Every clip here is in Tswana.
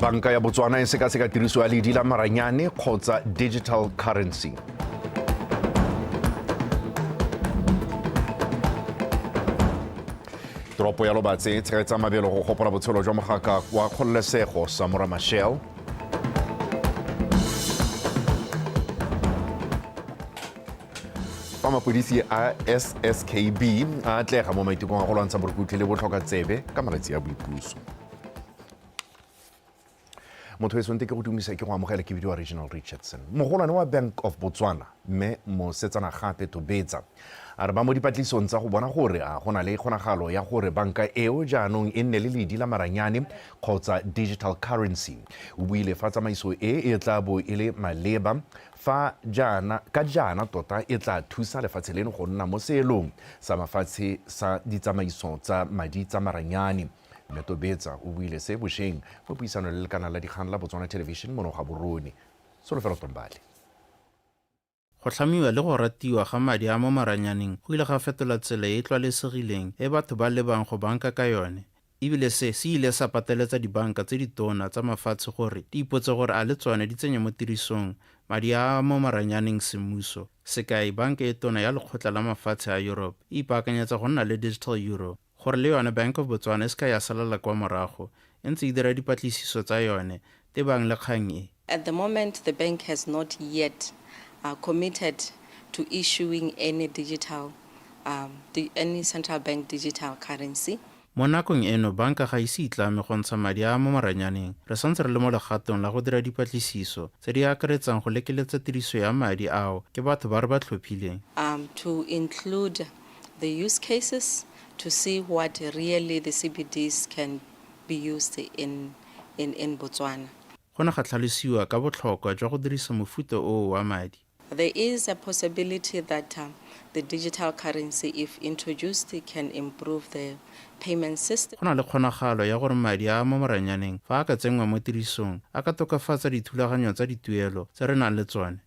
Banka ya Botswana e sekaseka tiriso ya ledi la maranyane kgotsa digital currency. Toropo ya Lobatse e tshegetsa mabelo go gopola botshelo jwa mogaka wa kgololesego Samora Machel. Fa mapodisi a SSKB a atlega mo maitekong a go lwantsha borukutlhi le botlhokatsebe ka malatsi a boipuso. Motho e sonte ke go dumisa ke go amogela ke bidiwa Regional Richardson. Mogolwane wa Bank of Botswana, mme Mosetsana Gape Tobetsa, a re ba mo dipatlisong tsa go bona gore a go na le kgonagalo ya gore banka eo jaanong e nne le ledi la maranyane kgotsa digital currency. O buile fa tsamaiso e e tla bo e le maleba fa jaana ka jaana tota e tla thusa lefatshe leno go nna mo seelong sa mafatshe sa ditsamaiso tsa madi tsa maranyane. Mme Tobetsa o buile se bosheng mo puisanong le lekana la dikgang la Botswana Television mono Gaborone. Solofelo Tombale. Go tlhamiwa le go ratiwa ga madi a mo maranyaneng go ile ga fetola tsela e e tlwaelesegileng e batho ba lebang go banka ka yone, e bile se se ile sa pateletsa dibanka tse ditona tsa mafatshe gore di ipotse gore a le tsone di tsenye mo tirisong madi a a mo maranyaneng semmuso. Sekai, banka e tona ya lekgotla la mafatshe a Europe e ipaakanyetsa go nna le digital euro, Gore le yone Bank of Botswana e se ka ya salela kwa morago, e ntse e dira dipatlisiso tsa yone tebang le kgang e. At the moment the bank has not yet committed to issuing any digital any central bank digital currency. Mo nakong eno banka ga ise itlame go ntsha madi a a mo maranyaneng. Re santse re le mo legatong la go dira dipatlisiso, tse di akaretsang go lekeletsa tiriso ya madi ao ke batho ba re ba tlhophileng. To include the use cases to see what really the CBDs can be used in, in, in Botswana. Go ne ga tlhalosiwa ka botlhokwa jwa go dirisa mofuta oo wa madi. There is a possibility that the digital currency, if introduced, can improve the payment system. Go na le kgonagalo ya gore madi a a mo moranyaneng, fa a ka tsenngwa mo tirisong, a ka tokafatsa dithulaganyo tsa dituelo tse re nang le tsone.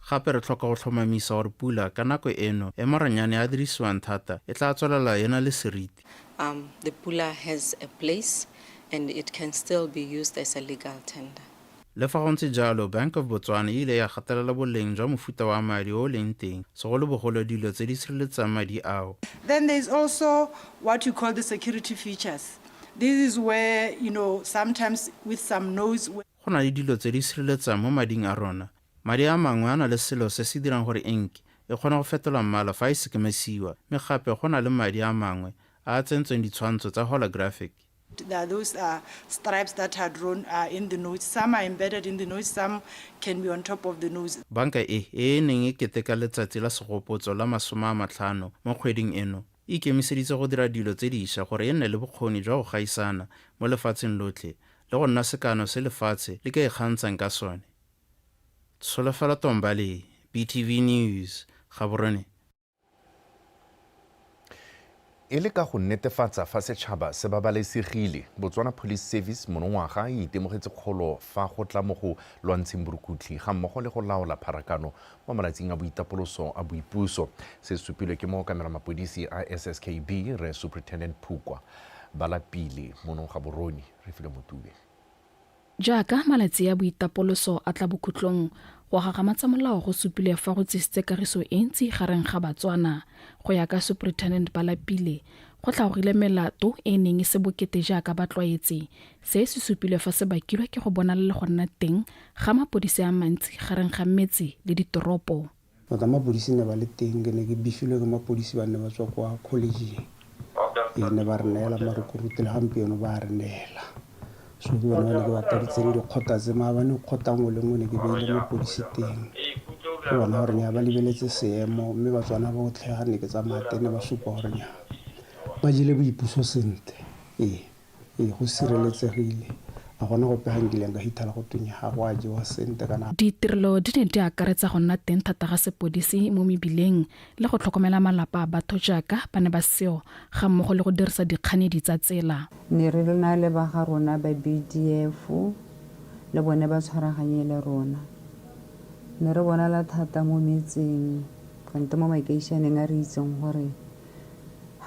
Gape re tlhoka go tlhomamisa gore pula ka nako eno e maranyane a dirisiwang thata e tla tswelela e na le seriti. The pula has a place and it can still be used as a legal tender. Le fa go ntse jalo, Bank of Botswana e ile ya gatelela boleng jwa mofuta wa madi o o leng teng, segolobogolo dilo tse di sireletsang madi ao. Then there is also what you call the security features. This is where, you know, sometimes with some notes. Go na le dilo tse di sireletsang mo mading a rona. Madi a mangwe a na le selo se se dirang gore enke e kgone go fetola mmala fa e sekemesiwa, mme gape go na le madi a mangwe a a tsentsweng ditshwantsho tsa holographic. There are those stripes that are drawn in the notes. Some are embedded in the notes, some can be on top of the notes. Banka e, e e neng e keteka letsatsi la segopotso la 50 mo kgweding eno, e ikemiseditse go dira dilo tse diša gore e nne le bokgoni jwa go gaisana mo lefatsheng lotlhe le go nna sekano se lefatshe le ka ikgantshang ka sone. Tsholofelo Tombale, BTV News, Gaborone. E le ka go netefatsa fa setšhaba se babalesegile, Botswana Police Service monongwaga e itemogetse kgolo fa go tla mo go lwantsheng borukutlhi ga mmogo le go laola pharakano mo malatsing a boitapoloso a boipuso. Se supilwe ke mookamela mapodisi a SSKB, Rre Superintendent Phukwa Balapile mono Gaborone. Refilwe Motube. Jaaka malatsi a boitapoloso a tla bokhutlong, go gagamatsa molao go supile fa go tsisitse kagiso e ntsi gareng ga Batswana. Go ya ka Superintendent Balapile, go tlhagogile melato e e neng e se bokete jaaka ba tlwaetse. Se se supilwe fa se bakilwe ke go bonala le go nna teng ga mapodisi a mantsi gareng ga metse le ditoropo. Tota mapodisi ne ba le teng, ke ne ke bifilwe ke mapodisi ba ne ba tswa kwa college-ing. Ee, ne ba re neela marukuruti le gampieno ba re neela. So ke bone ba ne ke ba taditseng dikgota tse, maabane kgota nngwe le nngwe ne ke beile mapodisi teng. Ke bona gore nya ba lebeletse seemo mme Batswana botlhe ga ne ke tsamaya teng ne ba supa gore nya ba jele boipuso sentle. Ee. Ee, go sireletsegile. Ga gona gope ga nkileng ka hithala go tweng ga go a jewa sente kana. Ditirelo di ne di akaretsa go nna teng thata ga sepodisi mo mebileng le go tlhokomela malapa a batho jaaka ba ne ba seo ga mmogo le go dirisa dikganedi tsa tsela. Ne re na le ba ga rona ba BDF le bone ba tshwaraganye le rona. Ne re bonala thata mo metseng kante mo makeišeneng a re itseng gore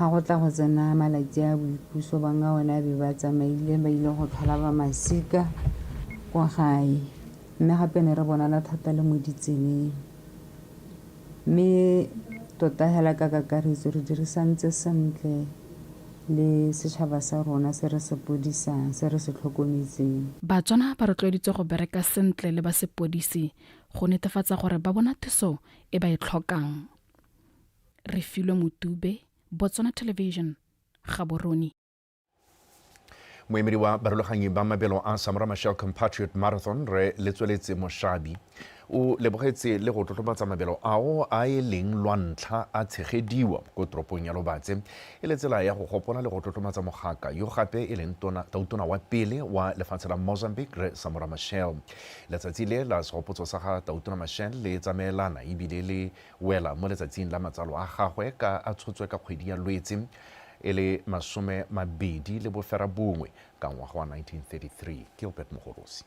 Ga go tla go tsena malatsi a boipuso, bangwe one a be ba tsamaile ba ile go tlhola ba masika. kwa gae mme gape ne re bonala thata le mo ditseleng mme tota hela ka kakaretso re dirisantse sentle le setšhaba sa rona se re se podisang se re se tlhokometseng. Batswana ba rotloeditswe go bereka sentle le ba sepodisi go netefatsa gore ba bona thuso e ba e tlhokang. Refilwe Motube, Botswana Television, Gaborone. Moemedi wa barulaganyi ba mabelo a Samora Machel Compatriot Marathon re Letsweletse Moshabi o lebogetse le go tlotlomatsa mabelo ao a e leng lwa ntlha a tshegediwa ko toropong ya Lobatse e le tsela ya go gopola le go tlotlomatsa mogaka yo gape e leng tautona wa pele wa lefatshe la Mozambique re Samora Machel. Letsatsi le la segopotso sa ga tautona Machel le tsamaelana ebile le wela mo letsatsing la matsalo a gagwe ka a tshotswe ka kgwedi ya Lwetse e le 29 ka ngwaga wa 1933. Gilbert Mogorosi.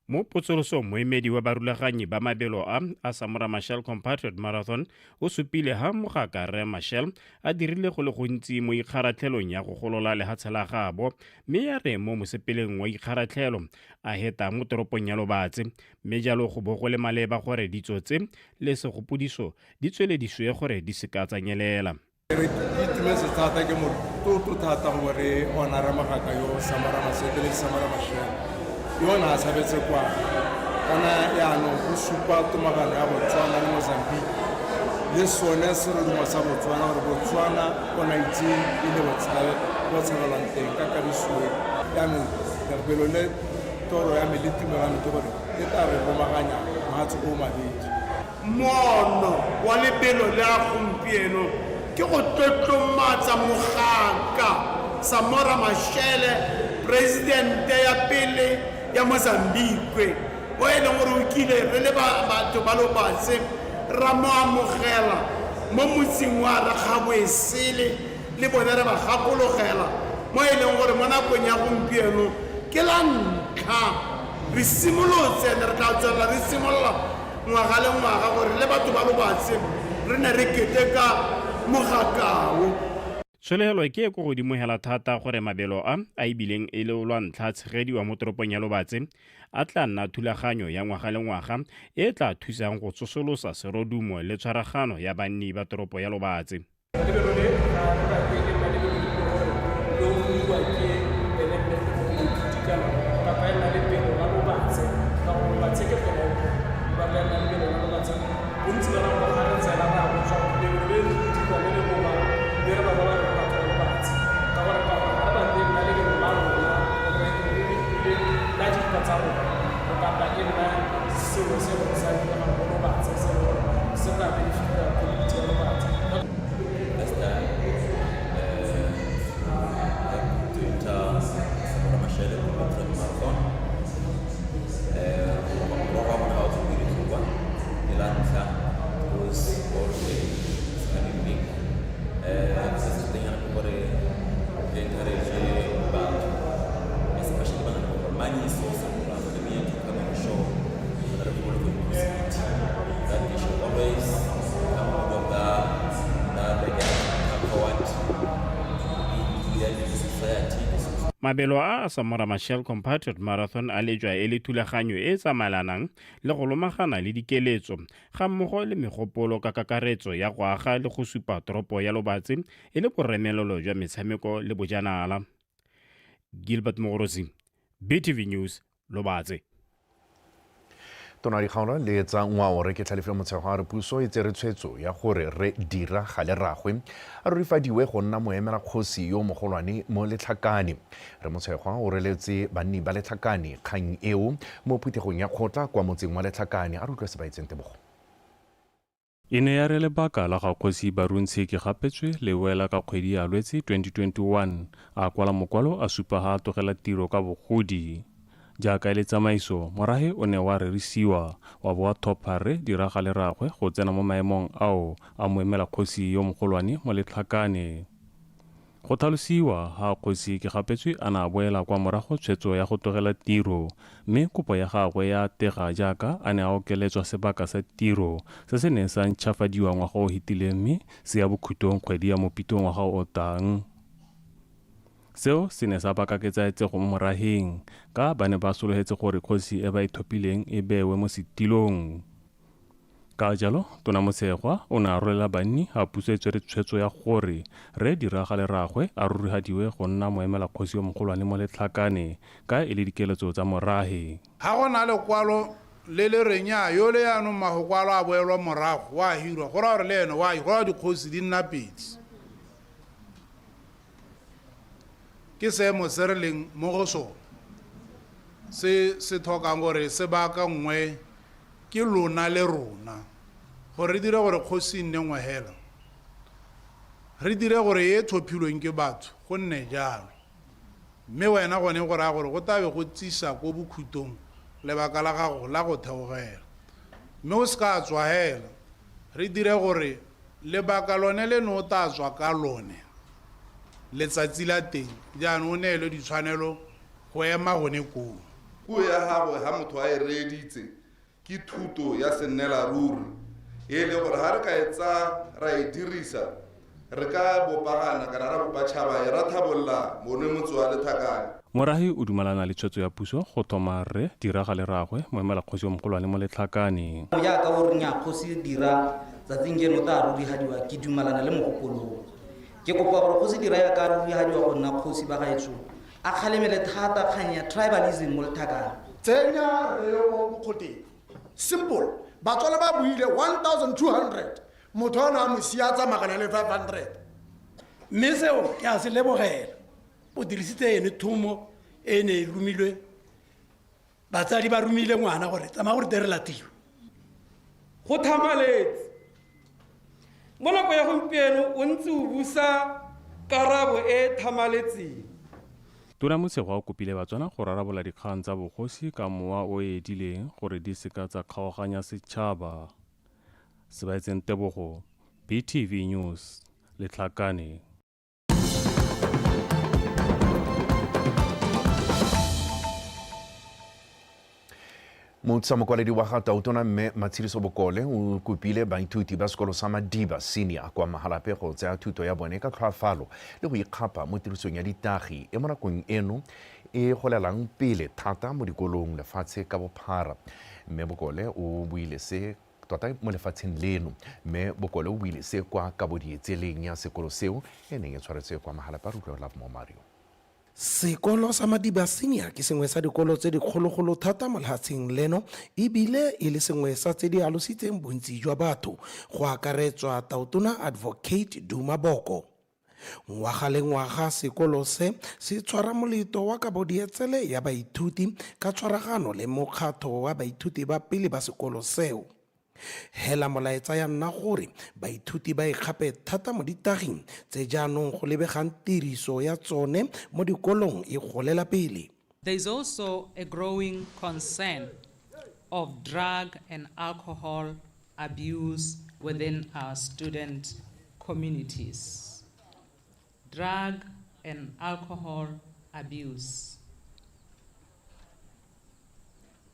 Mo potsolosong moemedi wa barulaganyi ba mabelo a a Samora Machel Compatriot Marathon o supile ha mogaka Rre Machel a dirile go le gontsi mo ikgaratlhelong ya go golola lehatshe la gabo mme ya re mo mosepeleng wa ikgaratlhelo a heta mo toropong ya Lobatse mme jalo go bo go le maleba gore ditso tse le segopodiso di tsweledisiwe gore di seka tsa nyelela. Re itumetse thata ke motlotlo thata go re honora mogaka yo Samora Machel le Samora Machel yo ne a tshabetse kwa kana yaanong go supa tomagano ya Botswana le Mozambique le sone serodumo sa Botswana gore Botswana o na itse e le botshabelwang teng ka kabisiwe. Yaanong lebelo le toro ya me le tumelo ya me ke gore e tla re romaganya mahatshe o mabedi. Moono wa lebelo le a gompieno ke go tlotlomatsa mogaka Samora Machel, presidente ya pele ya Mozambique, o e leng gore o kile re le batho ba Lobatse ra mo amogela mo motseng wa Rakgaboesele le bone re ba gakologela mo e leng gore mo nakong ya gompieno ke la ntlha re simolotse and re tla tswelela re simolola ngwaga le ngwaga gore le batho ba Lobatse re ne re keteka mogakao. Tshologelo ke e ko godimo hela thata gore mabelo a a ebileng e le lwa ntlha tshegediwa mo toropong ya Lobatse a tla nna thulaganyo ya ngwaga le ngwaga e tla thusang go tsosolosa serodumo le tshwaragano ya banni ba toropo ya Lobatse. Lebelo le ga re ka ke e nna lebelo le gore le umiwa ke ene mme moithuti kana kapa e nna lebelo la Lobatse ka gore Lobatse ke toropo ba le nna lebelo la Lobatse bontsi ba nako ga re tsena re a botswa lebelo le le ditikwa le le bobang mme re ba ba re batho ba Lobatse ka gore ka gore ga re batle nna lebelo la rona gore le la dikgwa tsa rona go kapa e nna sengwe se leng sa diragala mo Lobatse se le gore se tla benefita community ya Lobatse. First time to enter Samora Machel Compatriot Marathon. Morago ga ngwaga o tswile ke la ntlha goes all the way, it's coming big. Se se teng yana ke gore re encourage batho, especially ba na le gore money is so simple for the to come and show other people of inclusivity that they should always come out of that they can come forward in the society. Mabelo a a Samora Machel Compatriot Marathon a lejwa e le thulaganyo e e tsamaelanang le go lomagana le dikeletso ga mmogo le megopolo ka kakaretso ya go aga le go supa toropo ya Lobatse e le boremelelo jwa metshameko le bojanala. Gilbert Mogorosi, BTV News, Lobatse. Tona dikgaolo le tsa ngwao re ke Tlhalefile Motshego a re puso e tsere tshwetso ya gore re dira ga le ragwe a rurifadiwe go nna moemela kgosi yo mogolwane mo Letlhakane. Re Motshegwa o reletse banni ba Letlhakane kgang eo mo phuthegong ya kgotla kwa motseng wa Letlhakane. A re utlwe se ba itseng Tebogo. E ne ya re lebaka la ga kgosi Baruntshe ke gapetswe le wela ka kgwedi ya Lwetse 2021 a kwala mokwalo a supa ha a tlogela tiro ka bogodi. Jaaka e le tsamaiso, morahe o ne wa rerisiwa wa bo wa thopha re dira ga le ragwe go tsena mo maemong ao a moemela kgosi yo mogolwane mo Letlhakane. Go tlhalosiwa ha kgosi ke gapetswe a na boela kwa morago tshwetso ya go tlogela tiro mme kopo ya gagwe ya tega jaaka a ne a okeletswa sebaka sa tiro se se neng sa ntšhafadiwa ngwaga o fetileng mme se ya bokhutong kgwedi ya Mopitlo ngwaga o tlang. Seo se ne sa baka ketsaetsego mo moraheng ka ba ne ba sologetse gore kgosi e ba e thopileng e bewe mo setilong. Ka jalo, Tona Motshegwa o ne a rolela banni a puso e tswere tshwetso ya gore Rre Dira Galeragwe a rurigadiwe go nna moemela kgosi yo mogolwane mo Letlhakane ka e le dikeletso tsa morahe. Ga go na lekwalo le le reng ya yole yaanong magokwalo a boelwa morago wa hirwa, go raya gore le ene wa go raya dikgosi di nna pedi. Ke seemo se re leng mo go sone se se tlhokang gore se baakangwe ke lona le rona, gore re dire gore kgosi e nne nngwe hela. Re dire gore e e tlhophilweng ke batho go nne jalo. Mme wena gone go raya gore go tla be go tsisa ko bokhutong lebaka la gago la go theogela. Mme o se ka a tswa hela. Re dire gore lebaka lone leno o tla tswa ka lone letsatsi la teng, jaanong o neelwe ditshwanelo go ema gone koo. Puo ya gagwe ha motho a e reeditse ke thuto ya sennela ruri e le gore ha re ka e tsaya ra e dirisa re ka bopagana kana ra bopa tšhaba e ra thabolola mone motse wa Lethakane. Morahi o dumalana le tshwetso ya puso go thoma Rre Dira Galeragwe, moemela kgosi yo mogolwane mo Letlhakane. Jaaka o re nnyaa kgosi Dira tsatsing jeno o tla rurigadiwa, ke dumalana le mogopolo o. Ke kopa gore kgosi Dira ya ka rurigadiwa go nna kgosi bagaetsho a kgalemele thata kgang ya tribalism mo Lethakane. Tsenya rre yo mo kgoteng. Simple. Batswana ba buile 1200 motho a ne a mo sia a tsamagana le 500. Mme seo ke a se lebogela. O dirisitse ene thomo e ne e romilwe. Batsadi ba romile ngwana gore tsamaya gore tere tiro. Go thamaletse. Mo nako ya gompieno o ntse o busa karabo e e thamaletseng. Tona Motshegwa o kopile Batswana go rarabola dikgang tsa bogosi ka mowa o e edileng gore di seka tsa kgaoganya setšhaba. Sebaetseng Tebogo, BTV News, Letlhakane. Motsa mokwaledi wa ga Tautona mme Matshediso Bokole o kopile baithuti ba sekolo sa Madiba Senior kwa Mahalapye go tsaya thuto ya bone ka tlhoafalo le go ikgapa mo tirisong ya ditagi e mo nakong eno e golelang pele thata mo dikolong lefatshe ka bophara. Mme Bokole o buile se tota mo lefatsheng leno. Mme Bokole o buile se kwa kabodietseleng ya sekolo seo e neng e tshwaretswe kwa Mahalapye. A re utlwe Love Mo Mario. Sekolo sa Madiba Senior ke sengwe sa dikolo tse dikgologolo thata mo lefatsheng leno ebile e le sengwe sa tse di alositseng bontsi jwa batho go akaretswa Tautona Advocate Duma Boko. Ngwaga le ngwaga sekolo se se tshwara moleto wa kabodietsele ya baithuti ka tshwaragano le mokgatho wa baithuti ba pele ba sekolo seo. Hela molaetsa ya nna gore baithuti ba ikgape thata mo ditaging tse jaanong go lebegang tiriso ya tsone mo dikolong e golela pele. There is also a growing concern of drug and alcohol abuse within our student communities. Drug and alcohol abuse.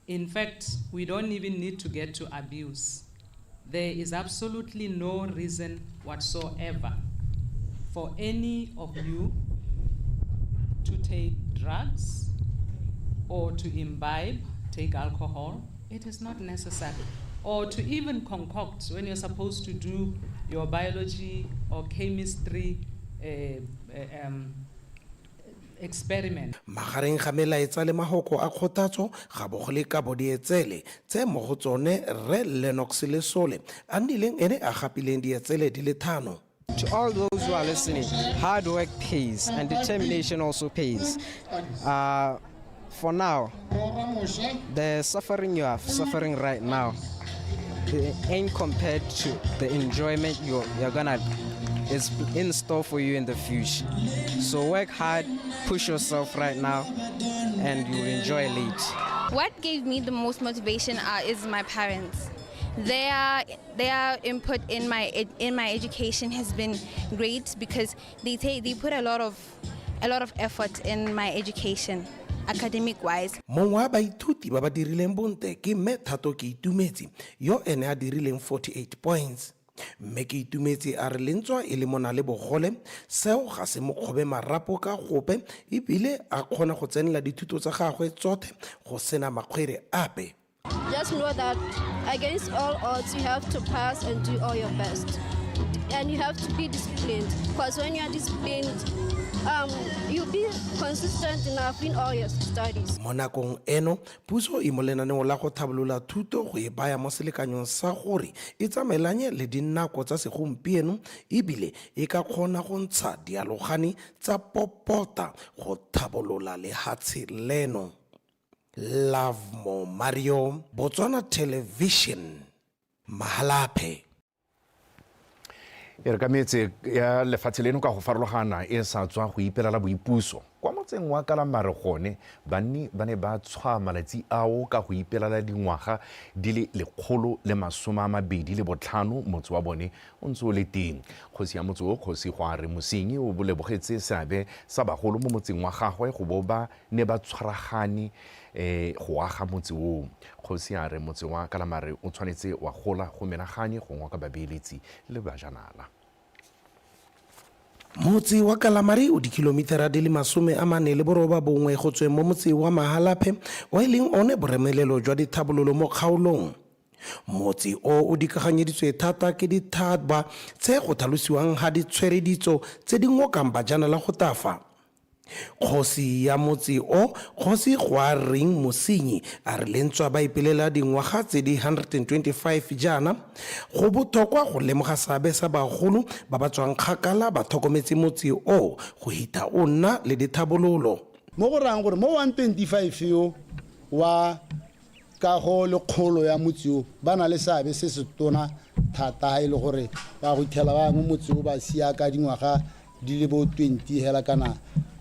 In fact, we don't even need to get to abuse. There is absolutely no reason whatsoever for any of you to take drugs or to imbibe, take alcohol. It is not necessary. Or to even concoct when you're supposed to do your biology or chemistry experiment. Magareng ga melaetsa le mahoko a kgothatso ga bo go le kabo dietsele tse mo go tsone Rre Lennox Lesole a nnileng ene a gapileng dietsele di le thano. To all those who are listening, hard work pays and determination also pays. For now, the suffering you are suffering right now ain't compared to the enjoyment you're going to is in store for you in the future. So work hard, push yourself right now, and you'll enjoy late. What gave me the most motivation is my parents. Their input in my education has been great because they put a lot of effort in my education, academic wise. Mongwe wa baithuti ba ba dirileng bontle ke Mme Thato Keitumetse yo ene a dirileng 48 points. Mme Keitumetse a re lentswa e le mona le bogole, seo ga se mo kgobe marapo ka gope ebile a kgona go tsenela dithuto tsa gagwe tsothe go sena makgwere ape. Just know that against all odds, you have to pass and do all your best. And you have to be disciplined, because when you are disciplined, you'll be consistent enough in all your studies. Mo nakong eno, puso e mo lenaneong la go thabolola thuto go e baya mo selekanyong sa gore e tsamaelanye le dinako tsa segompieno ebile e ka kgona go ntsha dialogane tsa popota go thabolola lehatshe leno. Lovemore Mario, Botswana Television, Mahalapye. E re ka metse ya lefatshe leno ka go farologana e sa tswa go ipelela boipuso, kwa motseng wa Kalamare gone banni ba ne ba tshwa malatsi ao ka go ipelela dingwaga di le 125 motse wa bone o ntse o le teng. Kgosi ya motse o, Kgosi Goare Mosenyi, o lebogetse seabe sa bagolo mo motseng wa gagwe go bo ba ne ba tshwaragane go aga motse oo. Kgosi a re motse wa Kalamare o tshwanetse wa gola go menaganye go ngoka babeeletsi le bajanala. Motse wa Kalamare o dikilomitara di le 49 go tsweng mo motse wa Mahalapye, o e leng one boremelelo jwa dithabololo mo kgaolong. Motse o o dikaganyeditswe thata ke dithaba tse go tlhalosiwang ga di tshwere ditso tse di ngokang bajanala go tafa. Kgosi ya motse o, Kgosi Goareng Mosenyi, a re lentswa ba ipelela dingwaga tse di 125 jaana, go bothokwa go lemoga seabe sa bagolo ba ba tswang kgakala ba tlhokometse motse o go hitha o nna le dithabololo. Mo go rayang gore mo 125 yo wa kago le kgolo ya motse o ba na le seabe se se tona thata, ha e le gore ba go ithela ba bangwe motse o ba sia ka dingwaga di le bo 20 hela kana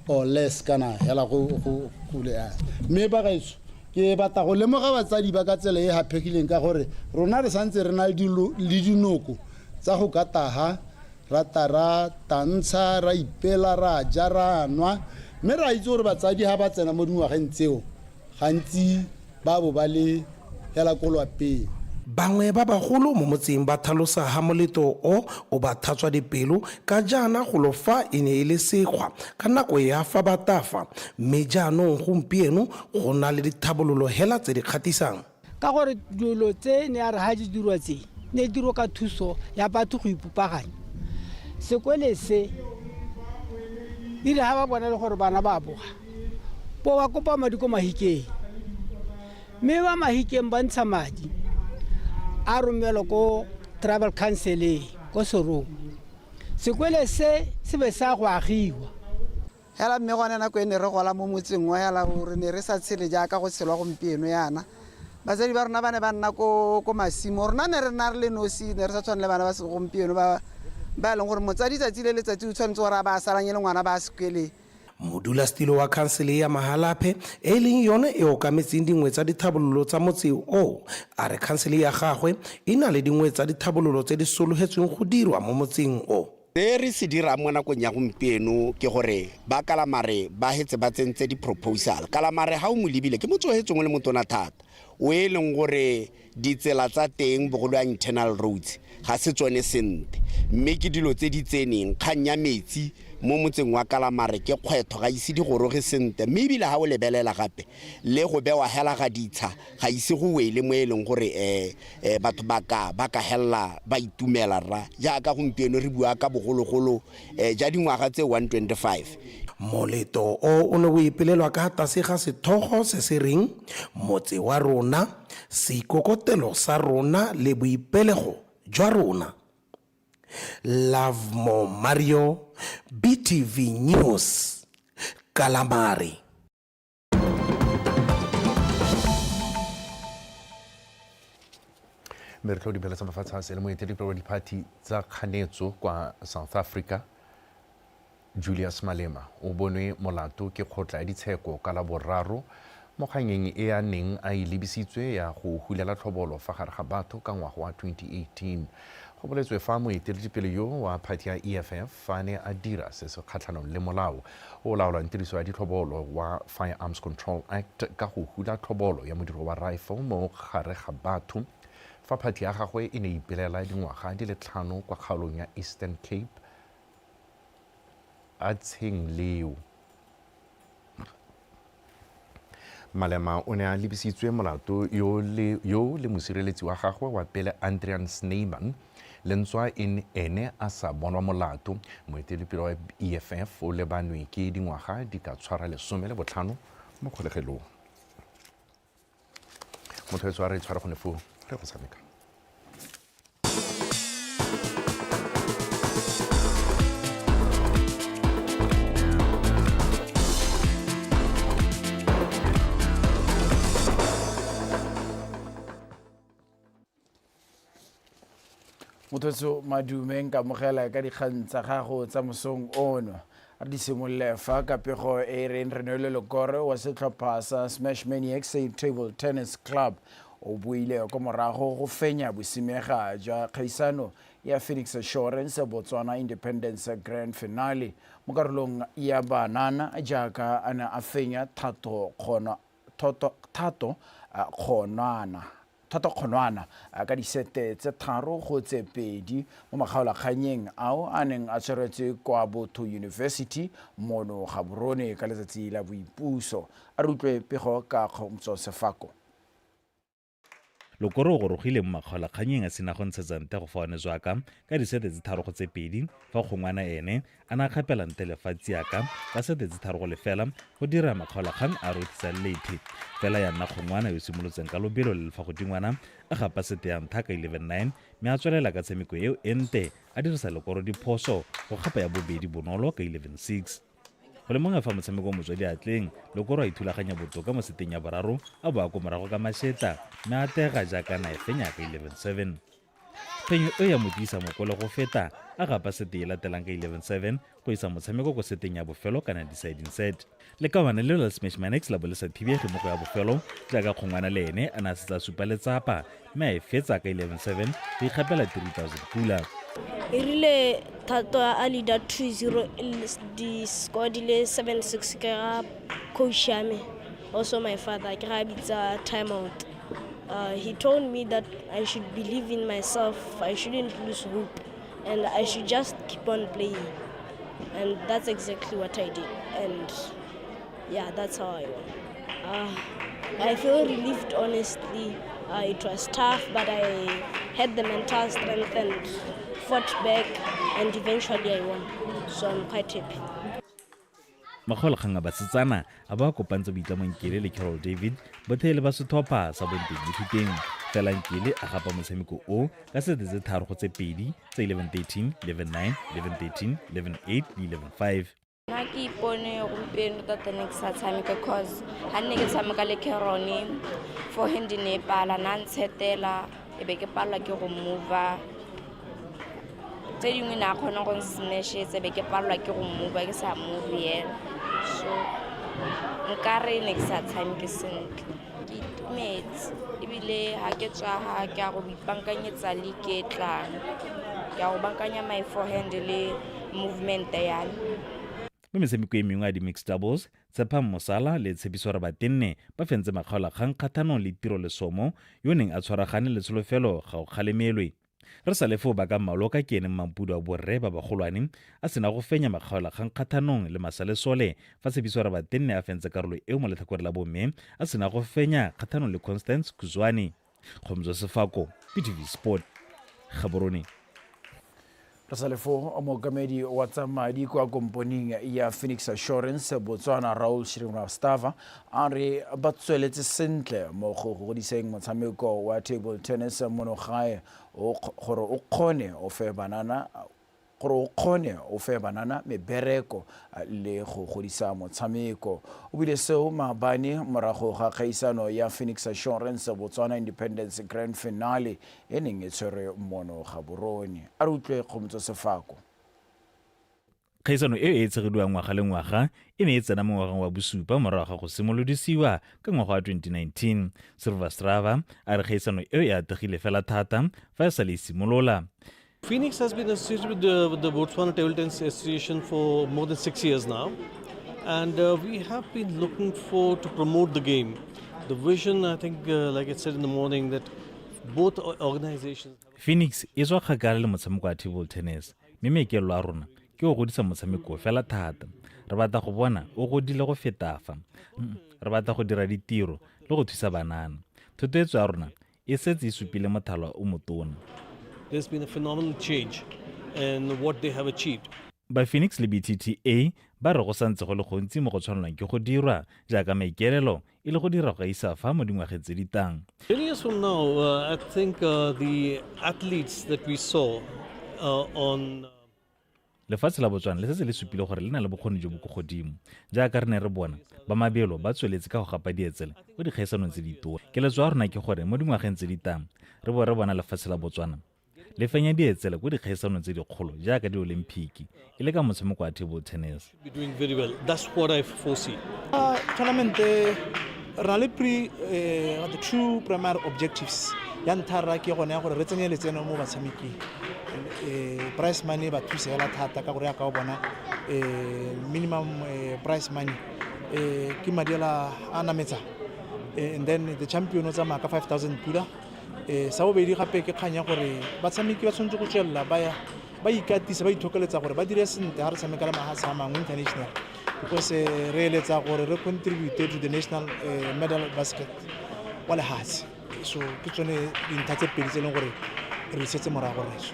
or less kana hela go go go le a. Mme ba gaetsho, ke batla go lemoga batsadi ba ka tsela e haphegileng ka gore rona re santse re na le dinoko tsa go ka taga, ra ta ra tantsha, ra ipela, ra ja, ra nwa. Mme ra itse gore batsadi ha ba tsena mo dingwageng tseo gantsi ba bo ba le hela ko lwapeng. Bangwe ba bagolo mo motseng ba tlhalosa ha moleto o o ba thatswa dipelo ka jaana golo fa e ne e le sekgwa ka nako ya fa ba tafa, mme jaanong gompieno go na le dithabololo hela tse di kgatisang. Ka gore dilo tse ne ya re ha di dirwa tse ne di dirwa ka thuso ya batho go ipopaganya. Sekole se ile ha ba bona le gore bana ba boga, bo ba kopa madi ko Mahikeng, mme ba Mahikeng ba ntsha madi a romelwa ko tribal council ko Serowe. Sekole se se be sa go agiwa. Hela mme gone nako e ne re gola mo motseng wa hela re ne re sa tshele jaaka go tshelwa gompieno yana. Batsadi ba rona ba ne ba nna ko masimo, rona ne re nna re le nosi, ne re sa tshwane le bana ba segompieno ba e leng gore motsadi tsatsi le letsatsi o tshwanetse gore a ba salanye le ngwana ba sekweleng. Modulasetilo wa khansele ya Mahalapye e leng yone e okametseng dingwe tsa dithabololo tsa motse o, a re khansele ya gagwe e na le dingwe tsa dithabololo tse di sologetsweng go dirwa mo motseng o. Se re se dirang mo nakong ya gompieno ke gore ba Kalamare ba hetse ba tsentse di-proposal. Kalamare ha o mo lebile ke motse o hetseng o le motona thata, o e leng gore ditsela tsa teng bogolo ya internal roads ga se tsone sentle, mme ke dilo tse di tseneng. Kgang ya metsi mo motseng wa Kalamare ke kgwetho, ga ise di goroge sentle, mme ebile ha o lebelela gape le go bewa hela ga ditsha ga ise go wele mo e leng gore batho ba ka hella ba itumela rra. Jaaka gompieno re bua ka bogologolo ja dingwaga tse 125. Moleto o o ne o ipelelwa ka tlase ga sethogo se se reng motse wa rona, seikokotelo sa rona le boipelego jwa rona. Lovemore Mario, BTV News, Kalamare. Mme re tlo dibeletsa mafatshe a sele. Moeteledipele wa diphathi tsa kganetso kwa South Africa, Julius Malema, o bonwe molato ke kgotla ya ditsheko ka la boraro mo kganyeng e a neng a e lebisitswe ya go hulela tlhobolo fa gare ga batho ka ngwaga wa 2018. Go boletswe fa moeteledipele yo wa phathi ya EFF fa ne a dira se se kgatlhanong le molao o laolang tiriso ya ditlhobolo wa Firearms Control Act ka go hula tlhobolo ya modiro wa rifle mo gare ga batho. fa phathi ya gagwe e ne e ipelela dingwaga di le 5 kwa kgaolong ya Eastern Cape a tsheng leo. Malema o ne a lebisitswe molato yo le mosireletsi wa gagwe wa pele Adrian Snyman le ntswa ene a sa bonwa molato. Moeteledipele wa EFF o lebanwe ke dingwaga di ka tshwara 15 mo kgolegelong. Motho a re tshwara gone foo re go tshameka. Motho madume nka amogela ka dikgang tsa gago tsa mosong ono. Re di simolole fa ka pego e reng Renele Lekore wa setlhopha sa Smash Maniacs Table Tennis Club o buile ko morago go fenya bosimega jwa kgaisano ya Phoenix Assurance Botswana Independence Grand Finale mo karolong ya banana jaaka a ne a fenya Thato Kgonwana ka disete tse 3-2 mo makgaolakganyeng ao a neng a tshwaretswe kwa Botho University mono Gaborone ka letsatsi la boipuso. A re utlwe pego ka Kgomotso Sefako. Lekore o gorogile mo makgaolakganyeng a sena go ntshetsa nte go faone zwaka ka disete tse 3-2 fa Kgongwana ene a ne a kgapela nte lefatshe aka ka sete tse 3-0 go dira makgaolakgang a rothisa lethe. Fela ya nna Kgongwana yo simolotseng ka lobelo le le fa godingwana a gapa sete ya ntlha ka 11-9 mme a tswelela ka tshameko eo e nte a dirisa Lekoro diphoso go gapa ya bobedi bonolo ka 11-6. Go le mongwe fa motshameko motswedi atleng Lekoro a ithulaganya botoka mo seteng ya boraro a boa ko morago ka mašetla mme a tega jaaka na e fenya ka 11-7. Phenyo e ya mo tiisa mokole go feta a gapa sete e latelang ka 11-7 go isa motshameko ko seteng ya bofelo kana deciding set. Lekawana leo la Smash Maniacs la bo le sa thibege mo go ya bofelo jaaka Kgongwana le ene a ne a setse a supa letsapa mme a e fetsa ka 11-7 go ikgapela 3,000 pula. E rile Thato a leader 2-0 di score di le 7-6 ke ga coach ya me, also my father, ke ga bitsa timeout. He told me that I should believe in myself, I shouldn't lose hope, and I should just keep on playing. And that's exactly what I did. And yeah, that's how I won. I feel relieved, honestly. It was tough, but I had the mental strength and fought back, and eventually I won. So I'm quite happy. Makgaolakgang a basetsana a ba kopantse Boitlamo Nkele le Carol David bothe le ba setlhopha sa Bonteng Ithuteng. Fela Nkele a gapa motshameko o ka sete tse 3-2 tse 11-13, 11-9, 11-13, 11-8 le 11-5. Nna ke ipone gompieno tota ne ke sa tshameka cause ga nne ke tshameka le Carone forehand ne e pala na ntshetela e be ke palelwa ke go mova. Tse dingwe ne a kgona go nsmashetsa be ke palelwa ke go mova ke sa move yela. So nkare ne ke sa tshameke sentle. Ke itumetse ebile ha ke tswa ha ke a go ipaakanyetsa league e tlang. Ke a go baakanya my forehand le movement ya me. Mo metshameko e mengwe ya di-mixed doubles, Tshepang Mosala le Tshepiso Rabatenne ba fentse makgaolakgang kgathanong le Tiro Lesomo yo neng a tshwaragane le tsholofelo ga o kgalemelwe. Re sa le foo ba ka maloka ke ene Mampudu a borre ba bagolwane a sena go fenya makgaolakgang kgathanong le Masalesole fa Tshepiso Rabatenne a fentse karolo eo mo letlhakore la bomme a sena go fenya kgathanong le Constance Kuzwane. Kgomotso Sefako, BTV Sport, Gaborone. Re sa le foo mookamedi wa tsa madi kwa komponing ya Phoenix Assurance Botswana Raul Srivastava a re ba tsweletse sentle mo go godiseng motshameko wa table tennis mono gae gore o kgone o fe banana gore o kgone o fe banana mebereko le go godisa motshameko. O bile seo maabane morago ga kgaisano ya Phoenix Assurance Botswana Independence Grand Finale e neng e tshwerwe mono Gaborone. A re utlwe Kgomotso Sefako. Kgaisano e e tshegediwang ngwaga le ngwaga e ne e tsena mo ngwageng wa bosupa morago ga go simolodisiwa ka ngwaga wa 2019. Srivastava a re kgaisano eo e atlegile fela thata fa e sa le e simolola. Phoenix has been associated with the Botswana Table Tennis Association for more than 6 years now, and we have been looking to promote the game. The vision, I think, like I said in the morning, that Both organizations Phoenix e tswa kgakala le motshameko wa table tennis mme maikaelelo a rona ke go godisa motshameko fela thata. Re batla go bona o godile go feta fa. Re batla go dira ditiro le go thusa banana. Thotloetso ya rona e setse e supile mothala o motona. There's been a phenomenal change in what they have achieved. Ba Phoenix le BTTA ba re go santse go le gontsi mo go tshwanelwang ke go dirwa jaaka maikaelelo e le go dira go gaisa fa mo dingwageng tse di tang. 10 years from now, I think the athletes that we saw on Lefatshe la Botswana le setse le supile gore le na le bokgoni jo bo ko godimo. Jaaka re ne re bona, ba mabelo ba tsweletse ka go gapa dietsele ko dikgaisanong tse ditona. Keletso ya rona ke gore mo dingwageng tse di tang re bo re bona lefatshe la Botswana le fenya dietsele ko dikgaisanong tse dikgolo jaaka di-Olymphiki e le ka motshameko wa table tennis. Be doing very well. That's what I foresee. Tournament re na le pre the two primary objectives. Ya ntlha rra ke gone ya gore re tsenye letseno mo batshameking. Prize money ba thuse hela thata ka gore ya ka o bona minimum prize money ke madi a a nametsang. And then the champion o tsamaya ka 5000 pula. Sa bobedi gape ke kgang ya gore batshameki ba tshwanetse go tswelela ba ya ba ikatisa ba ithokeletsa gore ba dire sentle ga re tshameka le mahatshe a mangwe international, because re eletsa gore re contribute to the national medal basket wa lehatshe. So ke tsone dintlha tse pedi tse e leng gore re di setse morago rraetsho.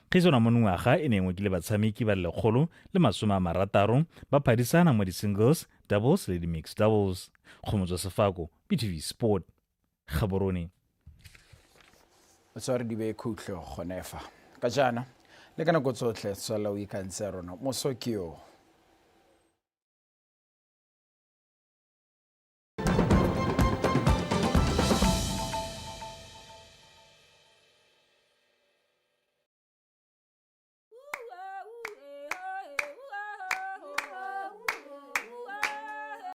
Kgaisano ya monongwaga e ne e ngokile batshameki ba le 160 ba phadisana mo di-singles, doubles le di-mixed doubles. Kgomotso Sefako, BTV Sport, Gaborone. O tshware di be khutlo gone fa. Ka jaana, le ka nako tsotlhe tswelela o ikantse rona. Moso ke yo.